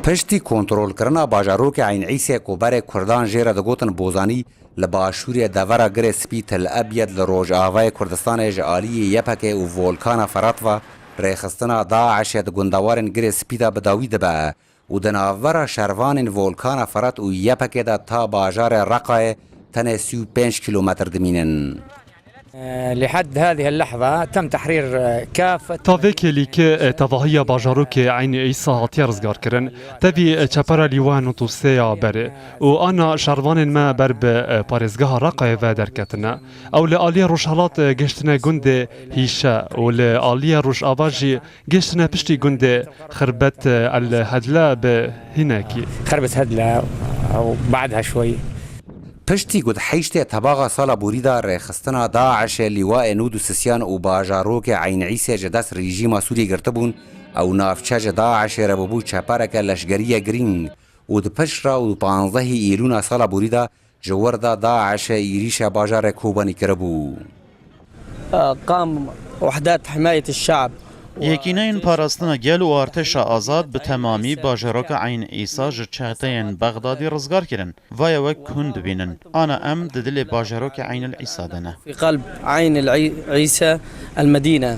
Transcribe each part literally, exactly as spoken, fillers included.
Piştî kontrolkirina bajarokê Eyn Îsê ku berê Kurdan jê re digotin Bozanî, li başûrê devera Girê Spî Til Ebyed li rojavayê Kurdistanê ji aliyê Y P G û Volkana Ferat ve rêxistina DAIŞê di gundewarên Girê Spî de bi dawî dibe û di navbera şervanên Volkana Ferat û Y P G de ta bajarê Reqayê tenê sî û pênc kîlometr dimînin. لحد هذه اللحظة تم تحرير كافة Ta vê kêlîkê, e, tevahiya bajarokê Eyn Îsa hatiye rizgarkirin. Tevî, e, çepera lîwa nod û sê ya berê û ana şervanên me ber bi, e, parêzgeha Reqayê ve derketine. Ew li aliyê rojhilat, e, gihiştine gundê Hîşe û li aliyê rojava jî gihiştine piştî gundê Xirbet, e, El Hedle bi hinekî. خربت هدلة أو بعدها شوي. Piştî ku di heştê Tebaxa sala borî de rêxistina DAIŞê lîwayê nod û sisiyan û bajarokê Eyn Îsê ji dest rejîma Sûriyê girtibûn, ew navçe ji DAIŞê re bûbû çepereke leşgerî ye girîng û di pişt re û panzdehê Îlûna sala borî de ji wir de DAIŞê êrîşa bajarê Kobanî kiribû. قام وحدات حماية الشعب Yekîneyên parastina gel û artêşa azad bi temamî bajaroka Eyn Îsa ji çeteyên Bexdadî rizgar kirin. Vaya wek hûn dibînin. Ana em di dilê bajarokê Eyn el Îsa de ne. في قلب عين العي- عيسى المدينة.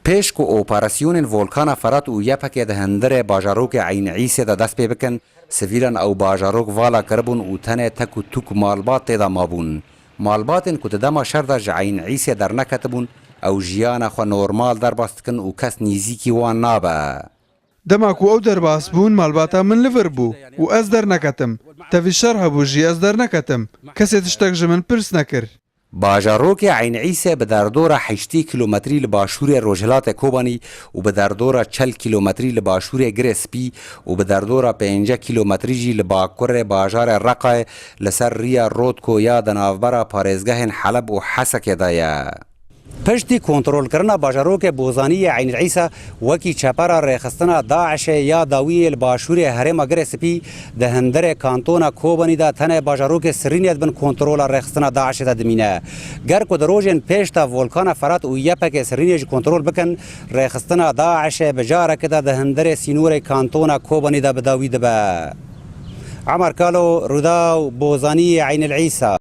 Pêş ku operasyonên Volkana Ferat û Y P G di hundirê bajarokê Eyn Îsê de dest pê bikin, sivîlan ew bajarok vala kiribûn û tenê tek û tûk malbat tê de mabûn. Malbatên ku di dema şer de ji Eyn Îsê derneketibûn, ew jiyana xwe normal derbas dikin û kes nêzîkî wan nabe. Dema ku ew derbas bûn, malbata min li vir bû û ez derneketim. Tevî şer hebû jî ez derneketim. Kesê tiştek ji min pirs nekir. Bajarokê Eyn Îsê bi derdora heştê kîlometrî li başûrê rojhilatê Kobanî û bi derdora çel kîlometrî li başûrê Girê Spî û bi derdora pêncî kîlometrî jî li bakurê bajarê Reqayê li ser riya Rotko ya di navbera parêzgehên Heleb û Hesekê de ye. Piştî kontrolkirina bajarokê Bozanî yê Eyn Îsa wekî çepera rêxistina DAIŞê ya dawiyê li başûrê herêma Girê Spî di hundirê kantona Kobanî de tenê bajarokê Sirînê dibin kontrola rêxistina DAIŞê de dimîne. Ger ku di rojên pêş de Volkana Ferat û Y P G Sirînê jî kontrol bikin, rêxistina DAIŞê bi carekê de di hundirê sînorê kantona Kobanî de bi dawî dibe. Emer Kalo, Rûdaw, Bozanî, Eyn el Îsa.